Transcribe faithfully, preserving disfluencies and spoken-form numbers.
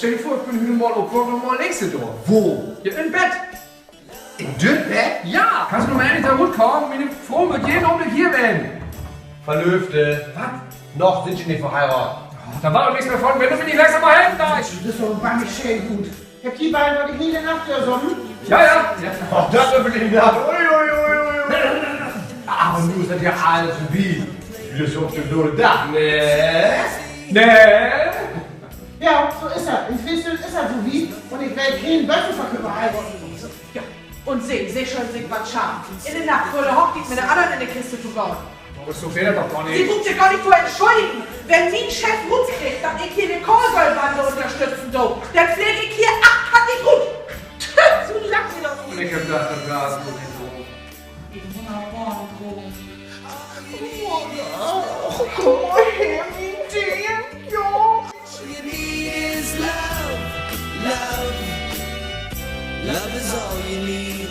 Stell di vör, ik bün hüüt Morgen ok noch mal nix dor. Wo? Ja, in Bett. In dien Bett? Ja, kannst du nu mal endlich dor rutkamen? Miene Fro mööt jeden Ogenblick hier ween. Verlöövt. Wat? Noch sünd ji nich verheiraadt. Dor warrt ok nix mehr vun, wenn du mi nich langsam mal helpen deist. Du büst doch en bannig scheen Huut. Hebbt ji beiden woll de hele Nacht dörsopen? Ja, ja. Och, dat över de Nacht. Ui, ui, ui. Aver nu is dat ja allens vörbi. Wi sünd op den doden Dag, ne? Ne? Ja, so is dat. Inzwischen is dat so wiet un ik will keen Börseverköper heiraden. Ja, un Se, Se schöölt sik wat schamen. In de Nacht vör de Hochtiet mit de annern in de Kiste to gahn. Aver so weer dat doch gor nich. Se bruukt sik gor nich to entschulligen. Wenn mien Chef rutkriggt, dat ik hier de Callgirl-Bande ünnerstütten do, denn fleeg ik hier achtkantig rut. Tü, so lacht se doch nich. Ik heff dacht, dat weer so nich so. Ik wunner, wo dat kummt. Kumm mal her, mien Deern. Ja. All you need is love, love. Love is all you need.